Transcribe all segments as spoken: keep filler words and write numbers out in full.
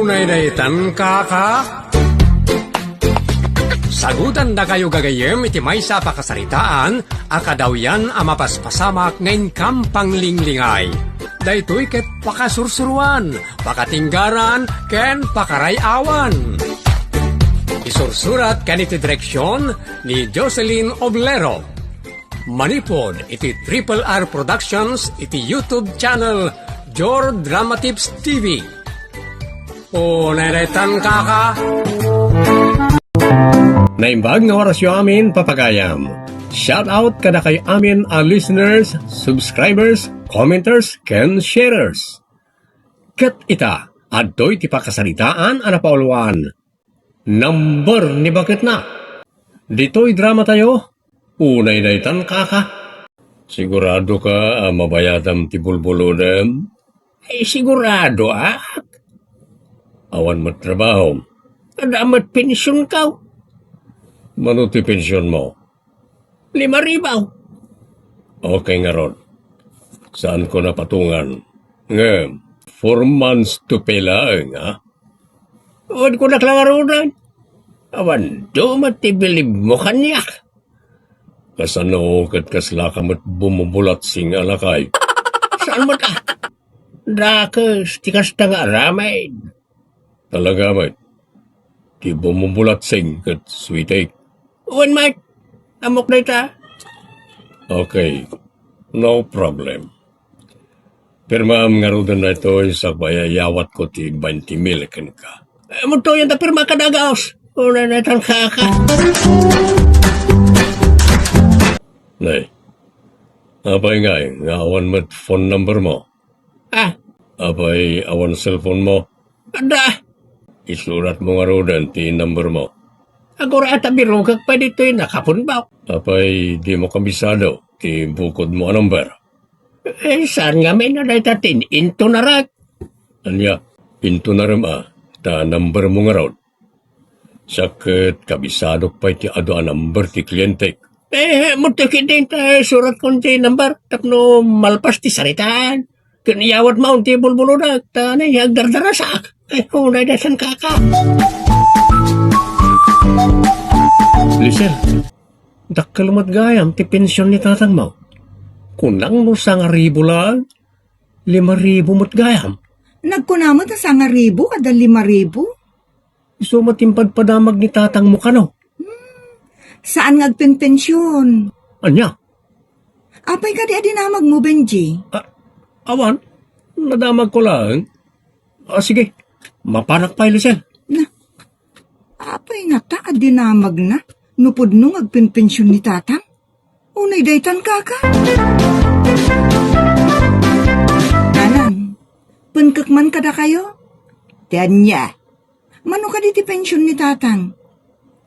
Unay daytan, kaka? Sagutandakayo gagayyem iti maysa a pakasaritaan a kadawyan a mapaspasamak nga inkam panglinglingay. Daytoy ket pakasursuruan, pakatinggaran, ken pakaray-awan. Isursurat ken iti direksion ni Jocelyn Oblero. Manipud iti Triple R Productions iti YouTube channel Jor Drama Tips T V. Unay daytan, kaka. Naimbag nga orasyo amin, papagayam. Shout out kadakayo amin a listeners, subscribers, commenters, ken sharers. Ket ita, adtoy ti pakasaritaan a napauluan. Number ni baketna. Ditoy drama tayo, unay daytan, kaka. Sigurado ka a mabayadam ti bulbulodem? Ay, sigurado, ak. Awan met trabaho. Adda met pension ka. Mano ti pension mo? Lima ribu. Okay ngarud. Saan ko napatungan? Ngem, four months to pay laeng, ha? Awan ko naklaro na. Awan, dumat ti bilib mo kaniak. Kasano ket kasla ka met bumubulat sing alakay? Saan met, ah? Dakes, ti kasta nga aramid. Talaga met. Ti bumubulatsing ket sweetik. Wen met. Ammok dayta. Okay. No problem. Pirmaam ngaruden daytoy sakbay a iyawatko ti twenty mil kenka. Eh, mudtoyen ta pirma ka dagas. Unay daytan, kaka. Nay. Apay ngay nga awan met phone number mo? Ah. Apay, awan cellphone mo? Adda. Isurat mo ngaruden ti number mo. Agora ta birukek pay ditoy nakapunbaw. Apay, di mo kabisado ti bukod mo a number? Eh, saan ngamin a dayta tin intunarak? Ania, intunarem a, ta number mo ngarud. Siak ket kabisadok pay ti adu a number ti klientek. Eh, mudto ketdin ta surat kon ti number tapno malpas ti saritaan. Ken iyawat maon ti bulbulodak ta naiagdardarasak. Eh, unay daytan, kaka. Lisel, dakkel met gayam ti pension ni tatangmo. Kunam no sangaribu laeng, lima ribu met gayam. Nagkuna met a sangaribu, adda lima ribu. Isu met ti impadpadamag ni tatangmo kano? Hmm, saan nga agpenpension. Ania? Apay kadi a dinamagmo, Benji? Ah, awan. Nadamagko laeng. Ah, sige. Mapanak pay, Lisel. Na, apay ngata a dinamagna no pudno nga agpenpension ni tatang? Unay daytan, kaka? Nanang, penkek man kadakayo? Ti ania? Mano kadi ti pension ni tatang?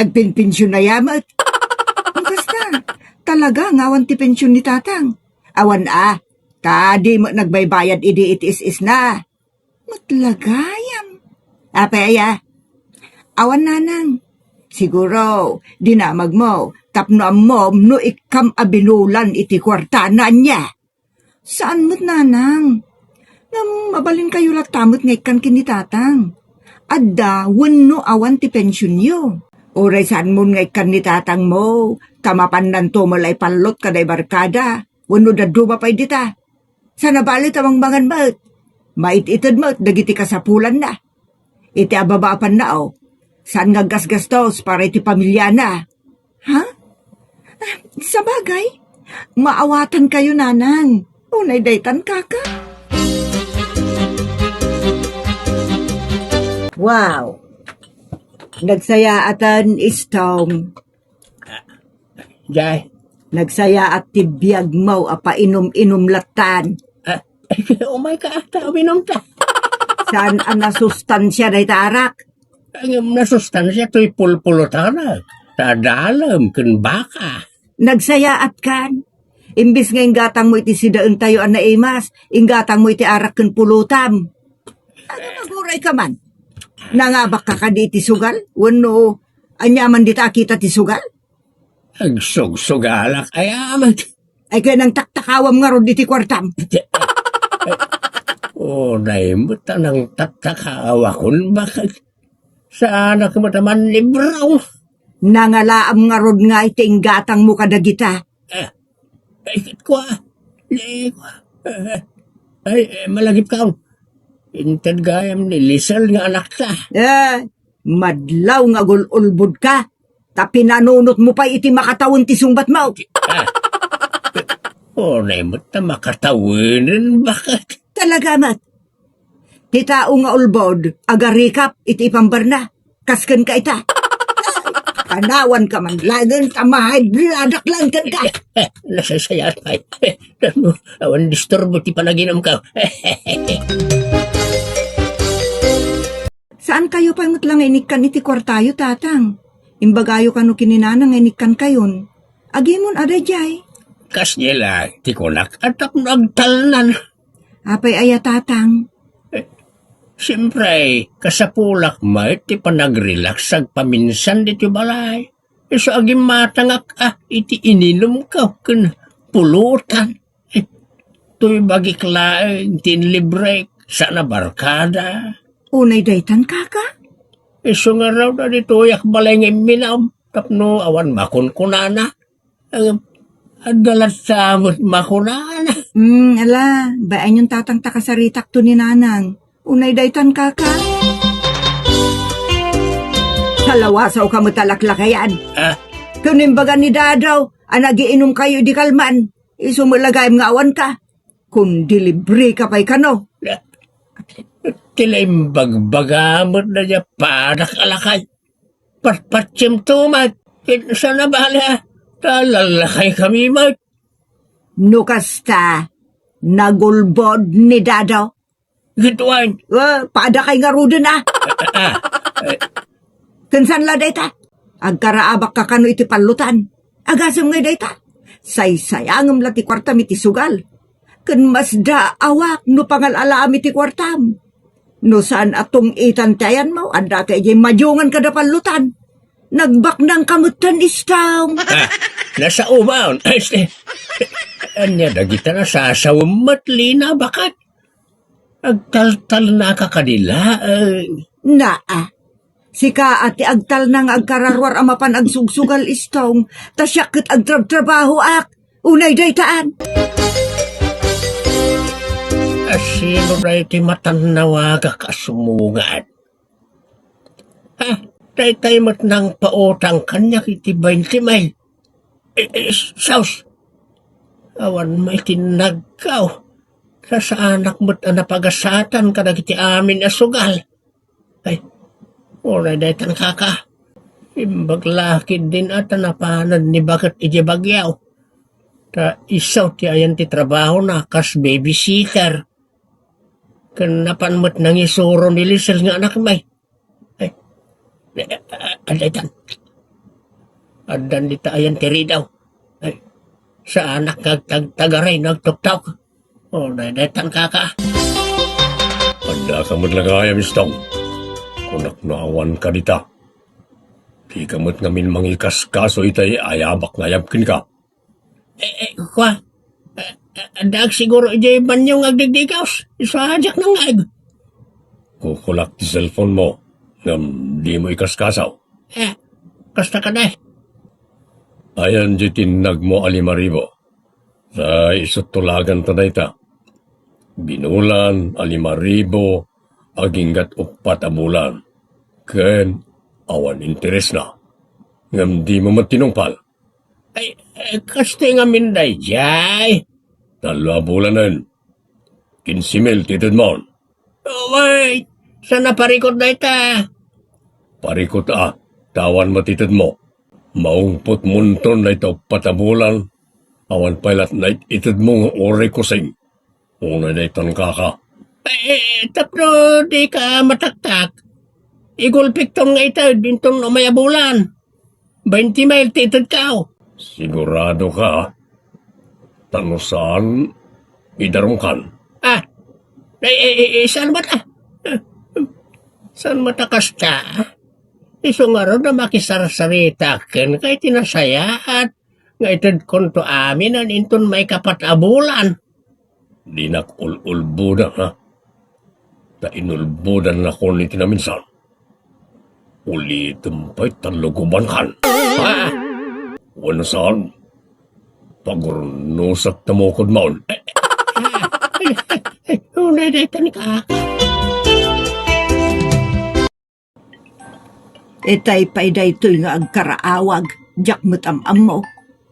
Agpenpension aya met? Kasta, talaga nga awan ti pension ni tatang? Awan a, ta di met nagbaybayad idi iti is-isna. Met la gayam. Apay aya? Awan, nanang. Siguro, dinamagmo tapno ammom no ikkam a binulan iti kuartana, ania? Saan met, nanang. Ngem mabalinkayo latta met nga ikkan ken ni tatang. Adda wenno awan ti pensionyo. Uray saanmon nga ikkan ni tatangmo, ta mapannanto met la ipallot kada ibarkada, wenno dadduma pay dita. Saan a bale ta mangmangan met. Mait-ited met dagiti kasapulanna. Iti ababa a pannao, saan nga aggasgastos para iti pamiliana. Ha? Ah, sabagay, maawatankayo, nanang. Unay daytan, kaka. Wow! Nagsayaatan, Istong. Jay. Nagsayaat ti biagmo a painum-inum lattan. Ah, umay ka ata, uminom ta. Saan a nasustansia dayta arak? Ngem nasustansia toy pulpulutana. Ta dalem ken baka. Nagsayaat kan. Imbes nga inggatangmo iti sidaentayo a naimas, inggatangmo iti arak ken pulutam. Ano, naguray ka man? Nangabak ka kadi iti sugal? Wenno, ania man dita a kita ti sugal? Agsugsugalak aya met. Ay, kaya nang taktakawam ngarud iti kuartam. Unay met a nangtatakaawakon, baket. Saanak met a manlibraw. Nangalaam ngarud nga iti inggatangmo kadagita. Eh, ay, kua. Ay, kua. Eh, ay, eh, malagipkaon. Inted gayam ni Lisel nga anakta. Eh, madlaw nga agul-ulbodka. Ta pinanunotmo pay iti makatawen ti sungbatmo. Ah. Unay met ta makatawenen, baket. Talaga met. Ti tao nga ulbod, agarikap iti ipambarna. Kas kenka ita. Panawanka man laeng ta mahay bladak laeng kenka. Nasaysayaat pay. Tapno awan disturbo ti panaginumko. Saan kayo pay met la nga inikkan iti kuartayo, Tatang? Imbagayo kano ken ni Nanang nga inikkan kayon. Agimon a daydiay. Kasdiay la ti kunak a tapno agtalnan. Apay aya, Tatang? Eh, siempre, kasapulak met ti panagrelax agpaminsan ditoy balay. Isu a gimmatangak a iti ininumko ken pulutan. Eh, toy bagik laeng ti inlibrek, saan a barkada. Unay daytan, kaka? Isu ngarud a ditoyak balay nga imminam tapno awan makunkunana. Ngem, adda latta met makunana. Hmm, ala, bay-anyon, Tatang, ta kasaritakto ni Nanang. Unay daytan, kaka? Salawasawka met a laklakayan. Ah? Ken imbaga ni Dadaw a nagiinumkayo idi kalman, isu met la gayam nga awanka. Kundi libreka pay kano. Ti la imbagbaga met dayta padak a lakay. Patpatimto met, ket saan a bale, ta lallakaykami met. No kasta, nagulbod ni Dado. Ket wen. Eh, padakay ngaruden, a. Ah, ah, eh. Ken saan la dayta? Agkaraabakka kano iti pallotan. Agasem ngay dayta? Saysayangem la ti kuartam iti sugal. Ken masdaawak no pangal-alaam iti kuartam. No saan a tong-itan ti ayanmo, addaka idiay madiongan kada pallotan. Nagbaknangka metten, Istong. Ah, nasaoman. Este, ania dagita nasasawem met, Lina, baket? Agtaltalnaka kadi laeng. Naa. Sika a ti agtalna nga agkararuar a mapan agsugsugal, Istong, ta siak ket agtrabtrabahoak. Unay daytaan. Asino daytoy matannawagak a sumungad? Ha? Daytay met nangpautang kaniak iti twenty mil. Eh, eh, sus! Awan maitinnagkaw. Sasaanak met a napagasatan kadagiti amin a sugal. Ay, unay daytan, kaka. Imbag la ketdin a ta napanen ni baket idiay Baguio. Ta isu ti ayan ti trabahona kas babysitter. Ken napan met nangisuro ni Lisel nga anakmi. Ay, eh, ah, adda itan. Addan dita ayan ti ridaw. Ay, saanak nga agtagtagaray no agtuktok. O, daytan, kaka. Addaka met la gayam, Istong. Kunak no awanka dita. Dika met ngamin mangikaskaso itay ayabak nga ayab kenka. Eh, eh, kua? Eh, eh, addaak siguro idiay banio nga agdigdigaws. Isu a diak nangngeg. Kukulak ti cellphone mo, ngem dimo ikaskaso. Eh, kasta kadi. Ayan diay tinnag mo a lima ribu. Ta isu ti tulaganta dayta. Binulan a lima ribu aginggat uppat a bulan. Ken awan interesna. Ngem dimo met tinungpal. Ay, eh, kastoy ngamin daydiay. Tallo a bulanen. Kinse mil ti itedmon. Oh, wait. Saan a parikut dayta? Parikut a, ta awan met itedmo. Maungpot monton dayta uppat a bulan. Awan pay latna it-, itedmo nga uray kusing. Unay daytan, kaka. Eh, eh, tapno dika mataktak. Igulpikton nga ited inton umay a bulan. Baynte mil ti itedkaw. Sigurado ka? Ta no saan, idarumkan. Ah, eh, eh, eh, saan met a? Saan met a kasta? Isu ngarud a makisarsarita kenka iti nasayaat nga itedkonto aminen inton maikapat a bulan. Dinak ul-ulboda, ha? ta inulbodannakon iti naminsan. Ulitem pay ta lugobankan. Ha? Wenno saan, pagurnusak ta mukod maon. Unay daytan, kaka. Itay pay daytoy nga agkaraawag, diak met am-ammo.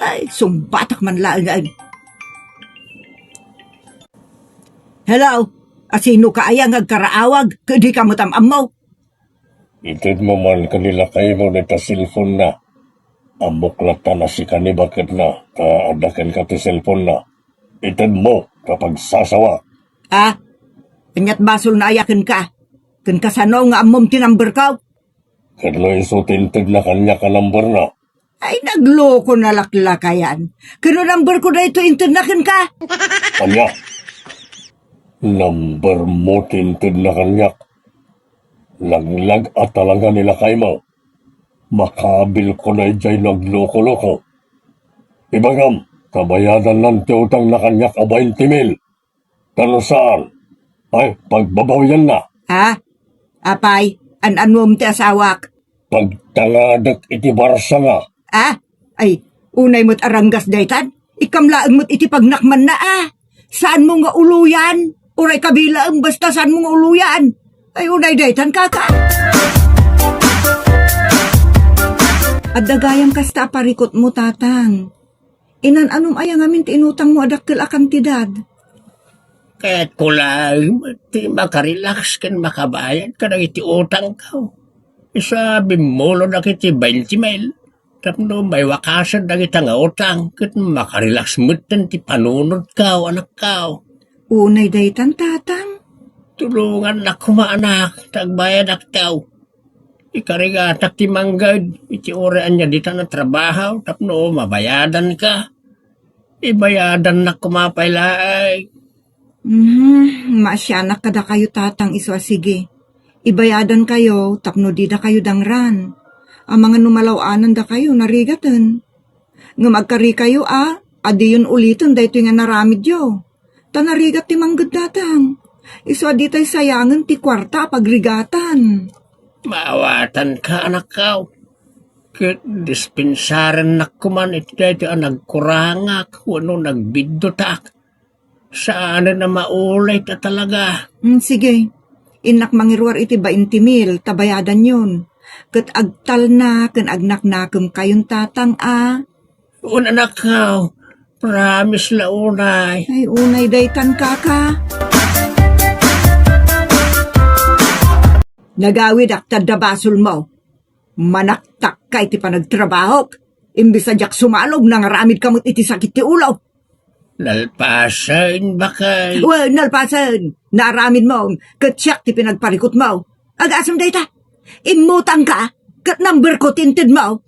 Ay, sungbatak man laeng. Hello? Asino ka aya nga agkaraawag, ket dika met am-ammo? Itedmo man ken ni lakaymo dayta cellphone-na. Ammok latta a sika ni baketna, ta adda kenka ti cellphone-na. Itedmo, ta pagsasawa. Ah? Ania't basolna aya kenka? Ken kasano nga ammom ti number-ko? Ket no isu ti intedna kaniak a number-na. Ay, nagloko na laklakayan. Ken no number-ko daytoy intedna kenka? Ania? Number-mo ti intedna kaniak. Laglag a talaga ni lakaymo. Makabilko daydiay no agloko-loko. Ibagam, ta bayadannan ti utangna kaniak a bainte mil. Ta no saan, ay, pagbabawianna. Ha? Apay, an-anuem ti asawak? Pagtangadek iti barsanga. Ah? Ay, unay met a ranggas daytan. Ikkam laeng met iti pagnakmanna, ah. Saanmo nga uloyan? Uray kabilaem, basta saanmo nga uloyan. Ay, unay daytan, kaka. Adda gayam kasta a parikutmo, tatang. Inan-anom aya ngamin ti inutangmo a dakkel a kantidad? Kayatko laeng ti makarelax ken makabayad kadagiti utangko. Isu a bimmulodak iti bainte mil tapno maiwakasen dagita nga utang ket makarelax metten ti panunotko, anakko. Unay daytan, tatang. Tulongannak koma, anak, ta agbayadakto. Ikarigatak ti mangged iti uray ania ditan a trabaho tapno mabayadanka. Ibayadannak koma pay laeng. Mhm, maasianak kadakayo, tatang, isu a sige. Ibayadankayo tapno didakayo dangran. Amangan no malaw-anandakayo, narigaten. Ngem agkarikayo a, a diyon uliten daytoy nga naramidyo. Ta narigat ti mangged, tatang. Isu a ditay sayangen ti kuarta a pagrigatan. Maawatanka, anakko. Ket dispensarennak koman iti daytoy a nagkurangak wenno nagbiddutak. Saanen a maulay ta talaga. Mm, sige. Innak mangiruar iti bainte mil ta bayadanyon. Ket agtalna ken agnaknakemkayon, tatang, a. Wen, anakko. Promise la unay. Ay, unay daytan, kaka. Nagawidak ta adda basolmo. Manaktakka iti panagtrabahok. Imbes a diak sumalog, nangaramidka met iti sakit ti ulo. Nalpasen, bakay. Wen, nalpasen. Naaramidmo, ket siak ti pinagparikutmo. Agasem dayta. Immutangka, ket numberko ti intedmo.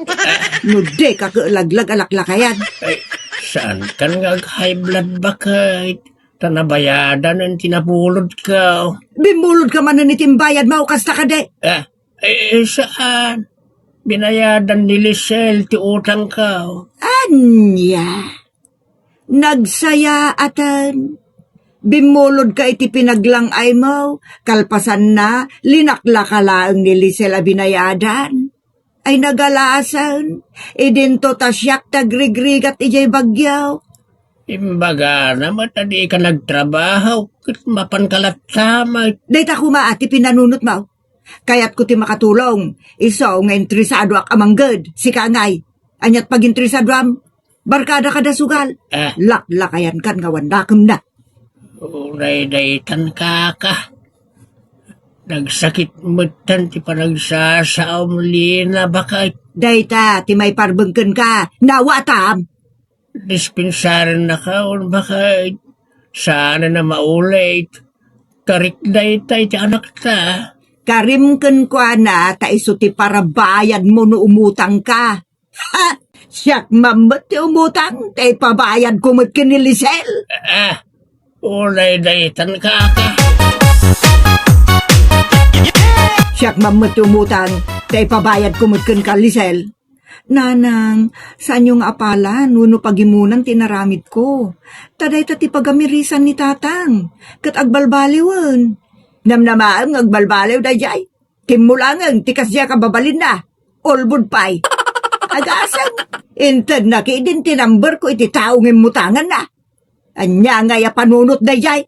No dika ket laglag a laklakayan. Ay, saankan nga ag-high blood, bakay? Ta nabayadanen ti nabulodko. Bimmulodka manen iti imbayadmo, kasta kadi? Ah, eh, saan? Binayadan ni Lisel ti utangko. Ania? Nagsayaaten. Bimmulodka iti pinaglang-aymo, kalpasanna, linaklaka laeng ni Lisel a binayadan. Ay, nagalasen, idinto ta siak ti agrigrigat idiay bagyo. Imbagana met a dika nagtrabaho, ket mapanka latta met. Dayta koma ti pinanunotmo. Kayatko ti makatulong, isu nga interesadoak a mangged, sika ngay. Ania't paginteresadoam? Barkada kada sugal. Ah. Laklakayankan nga awan nakemna. Unay daytan, kaka. Nagsakit metten ti panagsasaom, Lina, bakay. Dayta ti maiparbeng kenka. Nawatam. Dispensarennaka, on, bakay. Saanen a maulay. Karik dayta iti anakta. Karim kenkuana ta isu ti parabayadmo no umutangka. Ha! Siak man met ti umutang, ta ipabayadko met ken ni Lisel. Ah, unay daytan, kaka. Siak man met ti umutang, ta ipabayadko met kenka, Lisel. Nanang, saanyo nga apalan wenno pagimunan ti inaramidko. Ta dayta ti pagamirisan ni tatang, ket agbalbaliwen. Namnamaem nga agbalbaliw daydiay. Timmulangeng ti kasdiay a kababalinna. Ulbod pay. Agasem, intedna ketdin ti numberko iti tao nga immutanganna. Ania ngay a panunot daydiay?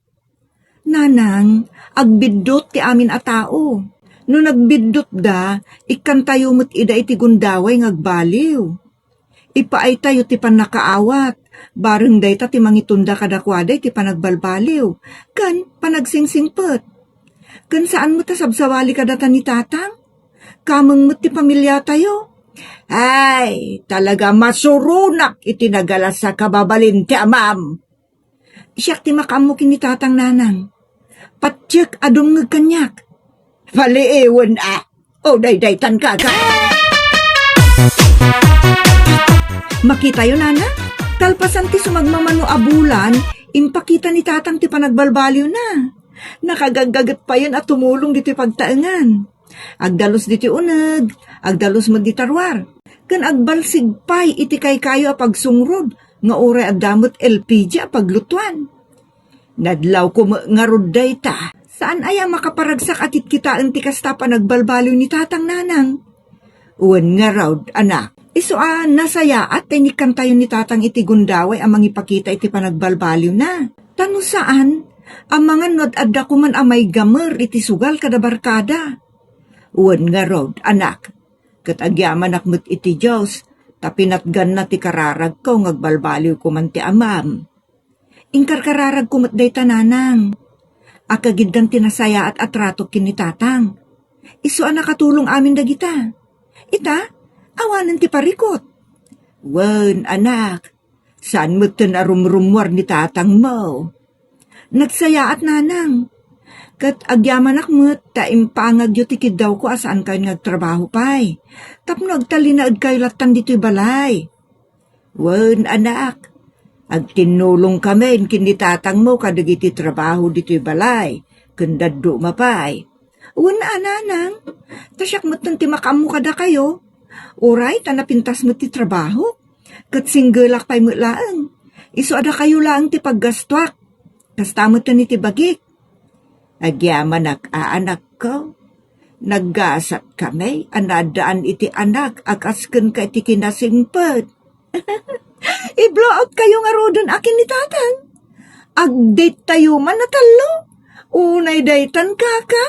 Nanang, agbiddut ti amin a tao. No nagbiddutda, ikkantayo met ida iti gundaway nga agbaliw. Ipaaytayo ti pannakaawat, bareng dayta ti mangitunda kadakuada iti panagbalbaliw, ken panagsingsingpet. Ken saan met a sabsawali kadata ni Tatang? Kameng met ti pamiliatayo. Ay, talaga masuronak iti nagalas a kababalin ti amam. Siak ti makaammo ken ni Tatang, Nanang. Patiek a dumngeg kaniak. Paliiwen a. O, daydaytan, kaka. Makitayo, Nanang? Kalpasan ti sumagmamano a bulan, impakita ni Tatang ti panagbalbaliwna. Nakagaggaget payen a tumulong ditoy pagtaengan. Agdalus ditoy uneg, agdalus met ditoy ruar. Ken agbalsig pay iti kaykayo a pagsungrod nga uray adda met L P G a paglutuan. Nadlawko met ngarud dayta. Saan aya makaparagsak a kitkitaen ti kasta a panagbalbaliw ni Tatang, Nanang? Wen ngarud, anak. Isu a nasayaat ta inikkantayo ni Tatang iti gundaway a mangipakita iti panagbalbaliwna. Ta no saan, amangan no ad-adda koman a maigamer iti sugal kada barkada. Wen ngarud, anak, ket agyamanak met iti Dios, ta pinatganna ti kararagko nga agbalbaliw koman ti amam. Inkarkararagko met dayta, Nanang. Akagiddan ti nasayaat a tratok ken ni Tatang. Isu a nakatulong amin dagita. Ita, awanen ti parikut. Wen, anak, saan metten a rumrummuar ni Tatangmo. Nagsayaat, Nanang. Ket agyamanak met ta impangagyo ti kiddawko a saankayon nga agtrabaho pay. Tapno agtalinaedkayo lattan ditoy balay. Wen, anak, agtinnulongkamin ken ni Tatangmo kadagiti trabaho ditoy balay, ken dadduma pay. Wen a, Nanang, ta siak metten ti makaammo kadakayo. Uray ta napintas met ti trabaho, ket singgelak pay met laeng. Isu a dakayo laeng ti paggastuak. Kasta metten iti bagik. Agyamanak a, anakko. Naggasatkami a naaddaan iti anak a kas kenka iti kinasingpet. Ibloautkayo ngaruden a ken ni Tatang. Agdate tayo man a tallo. Unay daytan, kaka.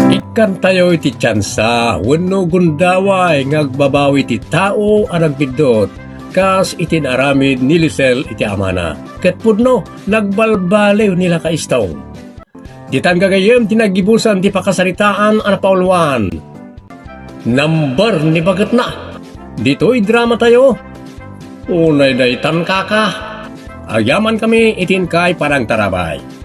Ikkantayo iti tiansa wenno gundaway nga agbabawi ti tao a nagbiddut, kas iti naaramid ni Lisel iti amana. Ket pudno, nagbalbaliw ni Laka Istong. Ditan gagayyem ti naggibusan ti pakasaritaan a napauluan. Number ni baketna. Ditoy drama tayo. Unay daytan, kaka. Agyamankami iti inkay panangtarabay.